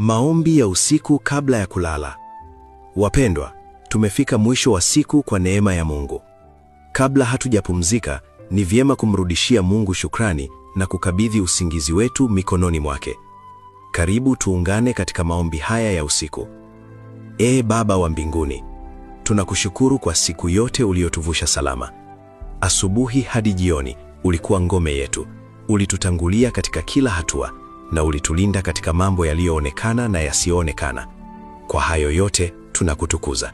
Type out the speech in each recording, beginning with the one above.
Maombi ya usiku kabla ya kulala. Wapendwa, tumefika mwisho wa siku kwa neema ya Mungu. Kabla hatujapumzika, ni vyema kumrudishia Mungu shukrani na kukabidhi usingizi wetu mikononi mwake. Karibu tuungane katika maombi haya ya usiku. Ee Baba wa mbinguni, tunakushukuru kwa siku yote uliyotuvusha salama. Asubuhi hadi jioni ulikuwa ngome yetu, ulitutangulia katika kila hatua na ulitulinda katika mambo yaliyoonekana na yasiyoonekana. Kwa hayo yote tunakutukuza.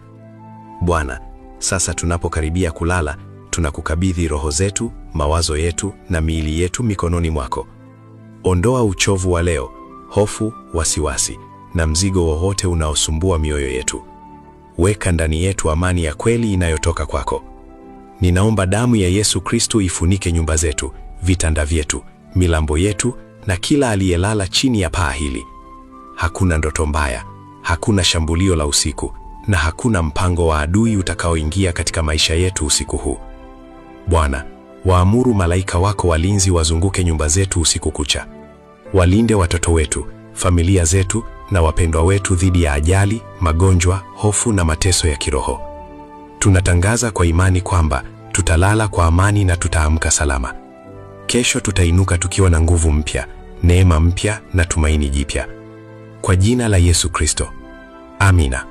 Bwana, sasa tunapokaribia kulala, tunakukabidhi roho zetu, mawazo yetu na miili yetu mikononi mwako. Ondoa uchovu wa leo, hofu, wasiwasi na mzigo wowote unaosumbua mioyo yetu. Weka ndani yetu amani ya kweli inayotoka kwako. Ninaomba damu ya Yesu Kristo ifunike nyumba zetu, vitanda vyetu, milambo yetu na kila aliyelala chini ya paa hili. Hakuna ndoto mbaya, hakuna shambulio la usiku na hakuna mpango wa adui utakaoingia katika maisha yetu usiku huu. Bwana, waamuru malaika wako walinzi wazunguke nyumba zetu usiku kucha. Walinde watoto wetu, familia zetu na wapendwa wetu dhidi ya ajali, magonjwa, hofu na mateso ya kiroho. Tunatangaza kwa imani kwamba tutalala kwa amani na tutaamka salama. Kesho tutainuka tukiwa na nguvu mpya, neema mpya na tumaini jipya. Kwa jina la Yesu Kristo. Amina.